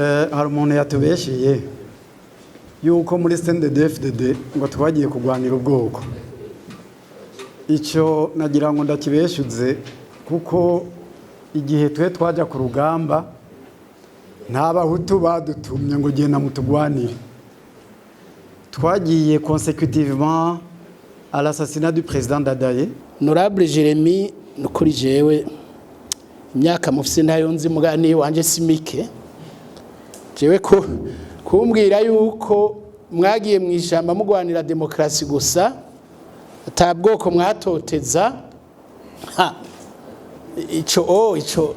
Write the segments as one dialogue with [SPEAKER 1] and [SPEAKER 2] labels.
[SPEAKER 1] Hari umuntu yatubeshiye yuko muri CNDD-FDD ngo twagiye kurwanira ubwoko. Icyo nagira ngo ndakibeshuze, kuko igihe twe twajya ku rugamba nta Bahutu badutumye ngo genda mutugwanire. Twagiye consécutivement à l'assassinat du président Ndadaye.
[SPEAKER 2] Honorable Jeremy, nukuri jewe imyaka mufise ntayo nzi, mugani wanje si mike. Jewe ko kumbwira yuko mwagiye mu ijamba mugwanira demokarasi gusa, ata bwoko mwatoteza, ha ico o ico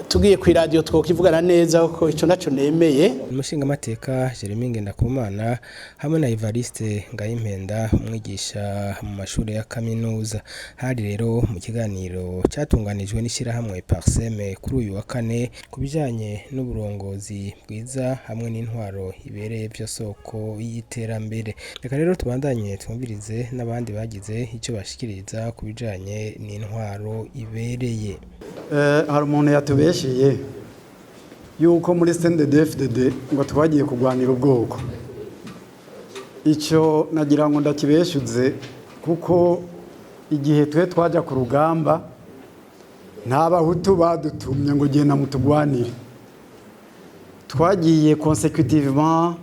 [SPEAKER 2] tugiye ku radio twokivugana neza, kuko ico naco nemeye.
[SPEAKER 3] Umushingamateka Jeremy Ngendakumana hamwe na Evariste Ngayimpenda, umwigisha mu mashuri ya kaminuza, hari rero mu kiganiro cyatunganijwe n'ishyirahamwe PARCEM kuri uyu wa kane ku bijanye n'uburongozi bwiza hamwe n'intwaro ibereye, byo soko y'iterambere. Reka rero tubandanye twumvirize n'abandi bagize icyo bashikiriza ku bijanye n'intwaro ibereye.
[SPEAKER 1] Hari umuntu yatubeshiye yuko muri CNDD-FDD ngo twagiye kurwanira ubwoko. Icyo nagira ngo ndakibeshuze, kuko igihe twe twajya ku rugamba nta Bahutu badutumye ngo genda mutugwanire. Twagiye consécutivement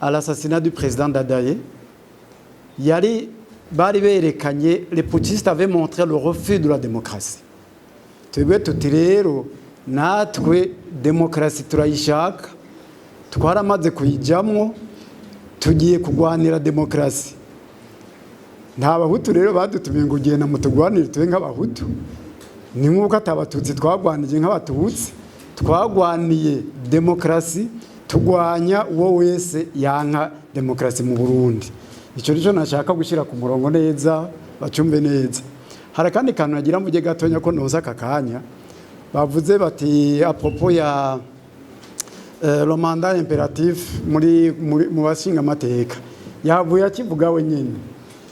[SPEAKER 1] à l'assassinat du président Ndadaye. Yari bari berekanye, les putschistes avaient montré le refus de la démocratie. Twebwe tuti rero natwe demokarasi turayishaka, twaramaze kuyijyamwo, tugiye kurwanira demokarasi. Nta Bahutu rero badutumiye ngo ugenda mutugwanire tube nk'Abahutu. Ni nk'uko atabatutsi twagwaniye nk'Abatutsi. Twagwaniye demokarasi, tugwanya uwo wese yanka demokarasi mu Burundi. Icyo nicyo nashaka gushyira ku murongo neza, bacumve neza. Hari akandi kantu nagira mvuge gatonya ko noza aka kanya. Bavuze bati à propos ya le mandat impératif muri mu bashinga amateka, yavuye akivuga we nyine.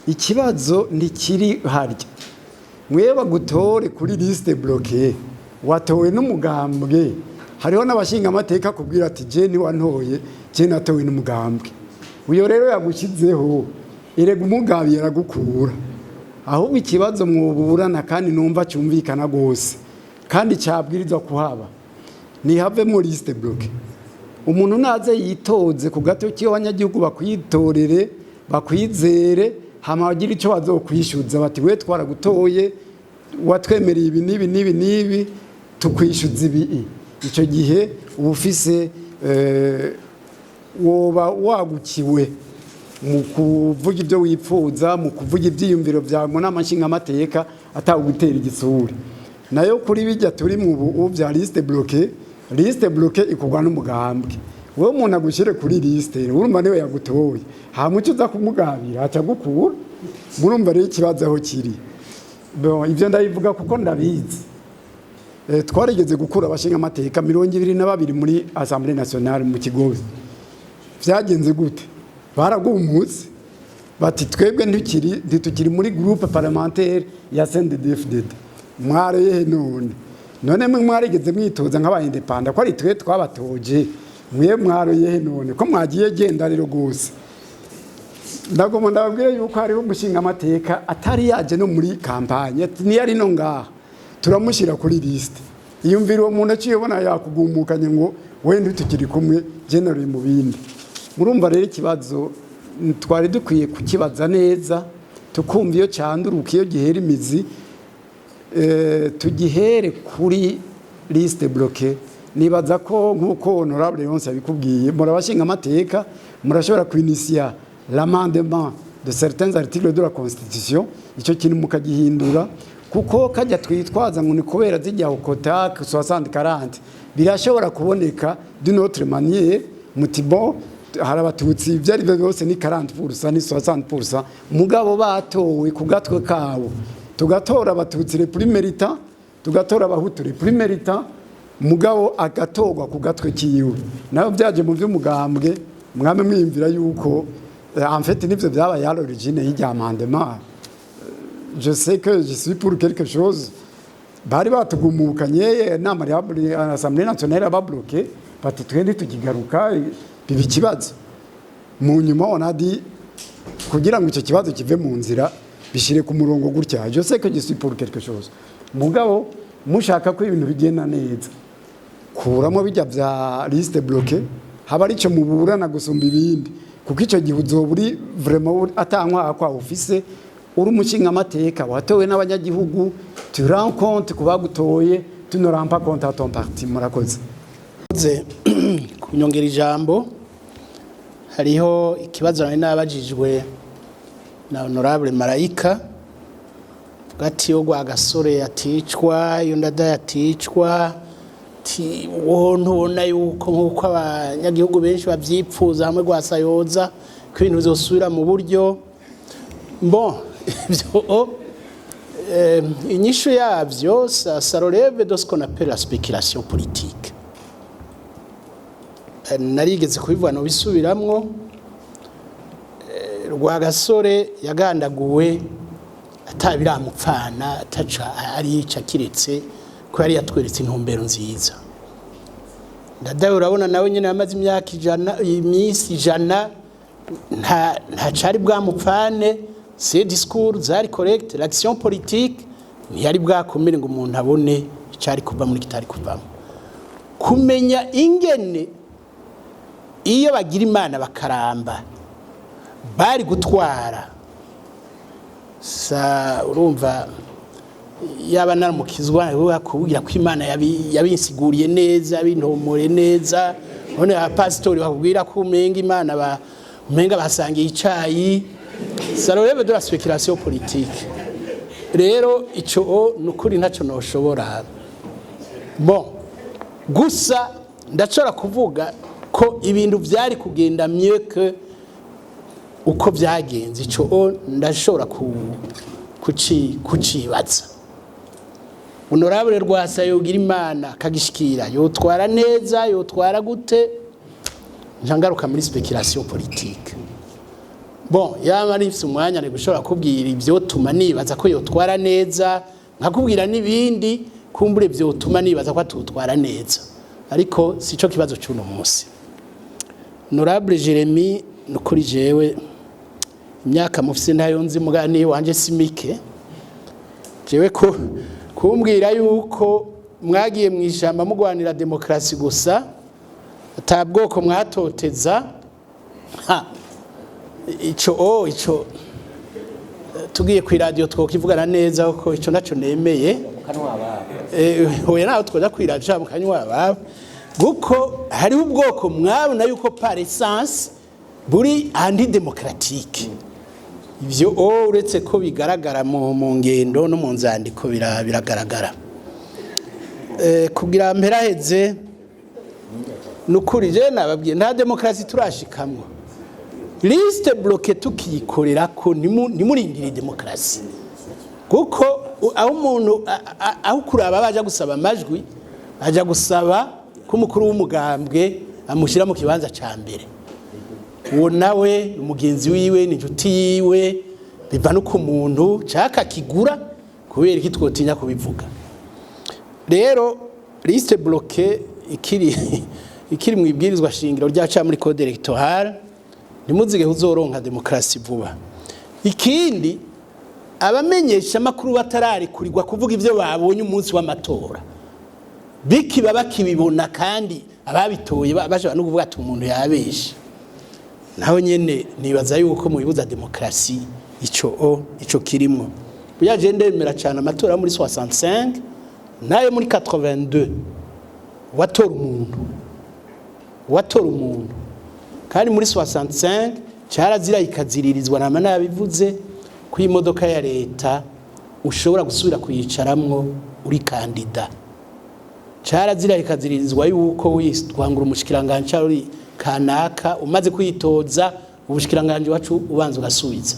[SPEAKER 1] Ikibazo ntikiri harya mwe bagutore kuri liste bloquée, watowe n'umugambwe. Hariho n'abashinga amateka kubwira ati: "Je ntiwantoye, je natowe n'umugambwe." Uyo rero yagushyizeho, erega umugabi yaragukura. Ahubwo ikibazo mwuburana, kandi numva cyumvikana rwose kandi cyabwirizwa kuhaba, ntihavemo liste bloquée. Umuntu naze yitoze ku gato k'abanyagihugu, bakwitorere, bakwizere, hama bagire icyo bazokwishyuza, bati: "We twaragutoye, watwemereye ibi n'ibi n'ibi n'ibi, tukwishyuza ibi." Icyo gihe uba ufise woba wagukiwe mu kuvuga ibyo wipfuza, mu kuvuga ibyiyumviro byawe mu nama nshingamateka, atawugutera igitsure. Nayo kuri bijya turi mu ubu bya liste bloquée, liste bloquée ikorwa n'umugambwe. Wowe umuntu agushyire kuri liste, urumva niwe yagutoye, hama icyo uza kumugabira aca agukura. Murumva rero ikibazo aho kiri. Bon, ibyo ndabivuga kuko ndabizi. Twarigeze gukura abashingamateka 22 muri Assemblée nationale mu Kigobe. Vyagenze gute? Baragumutse bati: "Twebwe ntitukiri muri groupe parlementaire ya CNDD-FDD." Mwarehe none mwe mwarigeze mwitoza nk'aba indépendants, ko ari twe twabatoje? Mwe mwaroyehe none ko mwagiye? Genda rero gose. Ndagomba ndababwire yuko hariho umushingamateka atari yaje no muri campagne, ntiyari no ngaha, turamushyira kuri liste. Iyumvira uwo muntu aciye ubona yakugumukanye ngo wenda tukiri kumwe, generally mu bindi. Murumva rero ikibazo twari dukwiye kukibaza neza, tukumva iyo cyanduruka, iyo gihera imizi. Tugihere kuri liste bloquée. Nibaza ko nk'uko honorable Yonse yabikubwiye, murabashinga amateka, murashobora kwinisiya l'amendement de certains articles de la constitution, icyo kintu mukagihindura, kuko kajya twitwaza ngo ni kubera zijya quota 60 40, birashobora kuboneka d'une autre manière. Muti: "Bon, hari Abatutsi, ibyo ari byo byose ni 40% ni 60%, mugabo batowe ku gatwe kabo." Tugatora Abatutsi les plus méritants, tugatora Abahutu les plus méritants, mugabo agatorwa ku gatwe kiwe. Nayo byaje mu by'umugambwe, mwame mwiyumvira yuko en fait nivyo byabaye à l'origine y'irya amendement. Je sais que je suis pour quelque chose. Bari batugumukanye, inama ya Assemblée nationale yababloqué. Bati twe ntitukigaruka, biba ikibazo. Mu nyuma on a dit, kugira ngo icyo kibazo kive mu nzira, bishire ku murongo gutya. Je sais que je suis pour quelque chose, mugabo mushaka ko ibintu bigenda neza, kuramo bijya vya liste bloquée, haba arico muburana gusumba ibindi, kuko icyo gihe uzoba uri vraiment atankwaha kwa ufise, uri umushinga amateka watowe n'abanyagihugu. Tu rends compte ku bagutoye, tu ne rends pas compte à ton parti. Murakoze.
[SPEAKER 2] Kunyongera ijambo, hariho ikibazo nari nabajijwe na honorable Marayika gati yo Rwagasore aticwa, iyo Ndadaye aticwa, ti wowe ntubona yuko, nk'uko abanyagihugu benshi bavyipfuza, hamwe rwasayoza ko ibintu bizosubira mu buryo? Bon, ivyo inyishu yavyo, ça relève de ce qu'on appelle la spéculation politique. Narigeze kubivuga, no bisubiramwo. Rwagasore yagandaguwe atabiramupfana, ataca arica, kiretse ko yari yatweretse intumbero nziza. Ndadaye urabona nawe nyine yamaze imyaka 100, iminsi 100, nta cari bwamupfane. Ses discours zari correct, l'action politique ntiyari bwakomere ngo umuntu abone icari kuva muri kitari kuvamo. Kumenya ingene iyo bagira Imana bakaramba bari gutwara, sa urumva yaba naramukizwa kubwira ko Imana yabinsiguriye neza, yabintomore neza. None abapasitori bakubwira ko umenga Imana ba umenga basangiye icayi, ça relève de la spéculation politique. Rero ico nukuri ntaco noshobora. Bon, gusa ndashobora kuvuga ko ibintu vyari kugenda mieux que uko vyagenze. Ico ndashobora kucibaza. Honorable Rwasa yogira Imana akagishikira, yotwara neza, yotwara gute? Njangaruka muri spéculation politique. Bon, yaba ari mfise umwanya ni gushobora kubwira ivyotuma nibaza ko yotwara neza, nkakubwira n'ibindi kumbure vyotuma nibaza ko atutwara neza, ariko sico kibazo c'uno munsi. Honorable Jeremy, nukuri jewe imyaka mufise ntayo nzi, mugani wanje si mike. Jewe ko kumbwira yuko mwagiye mu ijamba mugwanira demokarasi gusa, ata bwoko mwatoteza, ha ico ico tugiye ku radio twokivugana neza, kuko ico naco nemeye. Oya, naho twoja ku radio mu kanywa ababo, kuko hariho ubwoko mwabona yuko par essence buri antidémocratique. Ivyo uretse ko bigaragara mu ngendo no mu nzandiko, biragaragara. Kugira mperaheze, nukuri je nababwiye, nta demokarasi turashikamwo. Liste bloquée tukiyikorera ko ntimurindire demokarasi, kuko aho umuntu aho kuraba baja gusaba amajwi, aja gusaba ko umukuru w'umugambwe amushyira mu kibanza ca mbere. Uwo nawe umugenzi wiwe, ni inshuti yiwe, biva no ku muntu caka kigura. Kubera iki twotinya kubivuga? Rero liste bloquée ikiri mu ibwirizwa shingiro ryaca muri code électoral, ntimuzige uzoronka demokarasi vuba. Ikindi, abamenyesha amakuru batararekurirwa kuvuga ivyo babonye umunsi w'amatora, bikiba bakibibona, kandi ababitoye bashobora no kuvuga ati umuntu yabeshe, naho nyene nibaza yuko mu bibuza demokarasi ico kirimwo. Burya je ndemera cyane amatora muri 65 nayo muri 82, watora umuntu, watora umuntu. Kandi muri 65 cyarazira ikaziririzwa, nama nabivuze, ko imodoka ya leta ushobora gusubira kuyicaramwo uri kandida. Cyarazira ikaziririzwa yuko witwangura umushikiranganje uri kanaka, umaze kwitoza ubushikiranganje wacu ubanza ugasubiza.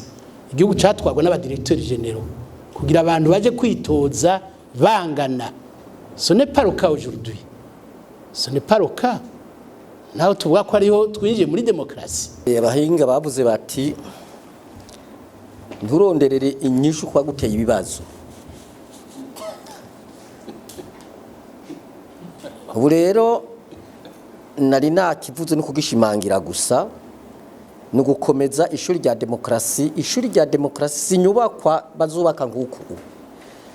[SPEAKER 2] Igihugu catwagwa n'aba directeurs généraux kugira abantu baje kwitoza bangana. Ce n'est pas le cas aujourd'hui, ce n'est pas le cas, naho tuvuga ko ariho twinjiye muri demokarasi.
[SPEAKER 4] Abahinga bavuze bati: "Nturonderere inyishu kwa guteye ibibazo." Ubu rero Nari nakivuze no kugishimangira gusa, ni ugukomeza ishuri rya demokarasi. Ishuri rya demokarasi si inyubakwa bazubaka nk'uku,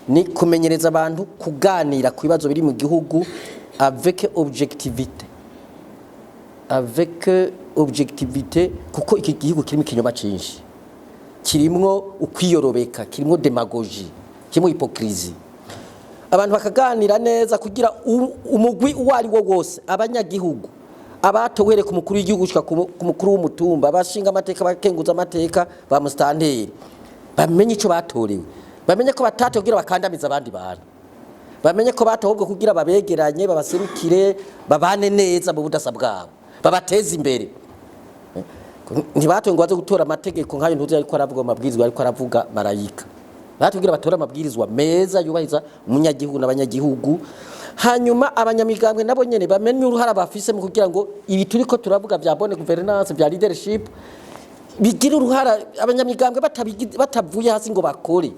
[SPEAKER 4] ni kumenyereza abantu kuganira ku bibazo biri mu gihugu avec objectivité, kuko iki gihugu kirimo ikinyoma cyinshi, kirimwo ukwiyorobeka, kirimwo démagogie, kirimo hypocrisie. Abantu bakaganira neza kugira umugwi uwo ari wo wose, abanyagihugu, abatowe ku mukuru w'igihugu gushika ku mukuru w'umutumba, abashinga amateka, abakenguza amateka, ba musitanteri, bamenye ico batorewe, bamenye ko batatowe kugira bakandamiza abandi bantu, bamenye ko batowe ahubwo kugira babegeranye, babaserukire, babane neza mu budasa bwabo, babateze imbere. Ntibatowe ngo baze gutora amategeko nk'ayo ntuzi ariko aravuga amabwirizwa, ariko aravuga marayika. Batubwira batore amabwirizwa meza yubahiriza umunyagihugu n'abanyagihugu. Hanyuma abanyamigambwe nabo nyene bamenye uruhara bafise mu kugira ngo ibi turiko turavuga bya bonne gouvernance, bya leadership, bigira uruhara. Abanyamigambwe batavuye hasi ngo bakore,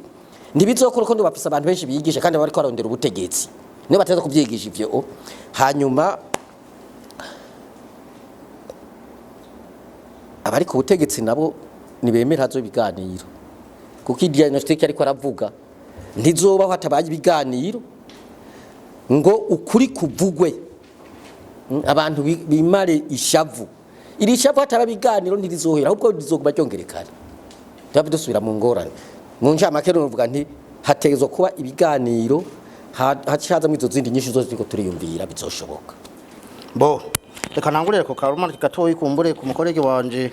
[SPEAKER 4] ntibizokora, ko bafise abantu benshi bigisha kandi bariko barondera ubutegetsi, niyo bateza kuvyigisha ivyo. Hanyuma abari ku butegetsi nabo ntibemera hazo ibiganiro, kuko diagnostic ariko aravuga ntizobaho hatabaye ibiganiro ngo ukuri kuvugwe. Abantu bimare ishavu. Iri shavu hataba ibiganiro ntirizohera, ahubwo rizoguma ryongerekana, tuba dusubira mu ngorane. Mu ncamake rero novuga nti hategerezwa kuba ibiganiro, haca hazamwo izo zindi nyinshi zose turiko turiyumvira, bizoshoboka.
[SPEAKER 5] Bo, reka nangurire ku karuma gatoyi kumbure ku mukorege wanje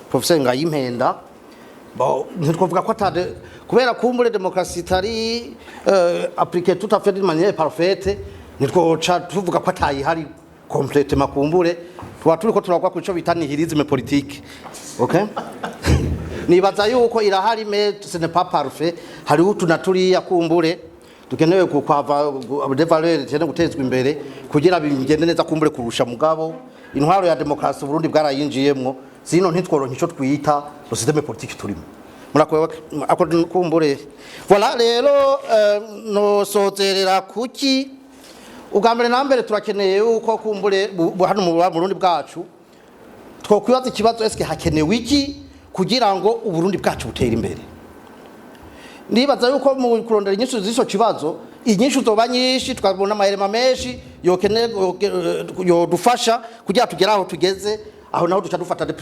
[SPEAKER 5] Professeur Ngayimpenda. Bo, ntitwovuga ko atade kubera kumbure démocratie itari appliquée tout à fait d'une manière parfaite, ntitwoca tuvuga ko atayihari complètement. Kumbure tuba turiko turagwa ku ico bita nihilisme politique. Okay, nibaza yuko irahari, mais ce n'est pas parfait. Hariho utu na turiya kumbure dukenewe kukwava des valeurs dukeneye gutezwa imbere kugira bigende neza kumbure kurusha. Mugabo intwaro ya demokarasi Burundi bwarayinjiyemwo, sino ntitworonka ico twita le système politique turimo. Murakoze ako kumbure. Voilà, rero nosozerera kuki? Ubwa mbere na mbere turakeneye yuko kumbure hano mu Burundi bwacu twokwibaza ikibazo: eske hakenewe iki kugira ngo Uburundi bwacu butere imbere? Ndibaza yuko mu kurondera inyishu z'ico kibazo, inyishu zoba nyinshi, tukabona amahirema menshi yodufasha kugira tugere aho tugeze. Aho naho duca dufata des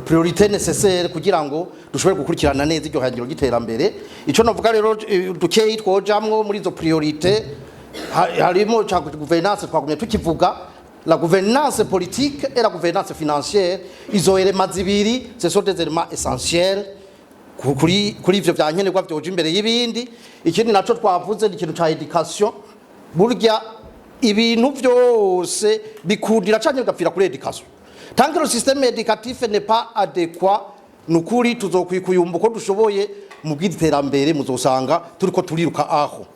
[SPEAKER 5] priorités nécessaires kugira ngo dushobore gukurikirana neza iryo hangiro ry'iterambere. Ico novuga rero dukeyi twojamwo muri izo priorité, harimo ca gouvernance twagumye tukivuga, la gouvernance politique et la gouvernance financière. Izo éléments zibiri, ce sont des éléments essentiels kuri ivyo vya nkenerwa vyoja imbere y'ibindi. Ikindi naco twavuze ni ikintu ca éducation. Burya ibintu vyose bikundira canke bigapfira kuri éducation. Tant que le système éducatif n'est pas adéquat, nukuri tuzokwikuyumba uko dushoboye mu bw'iterambere, muzosanga turiko turiruka aho.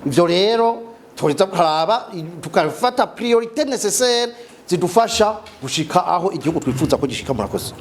[SPEAKER 5] Ivyo rero tuza kuraba tukafata priorité nécessaire zidufasha gushika aho igihugu twifuza ko gishika. Murakoze.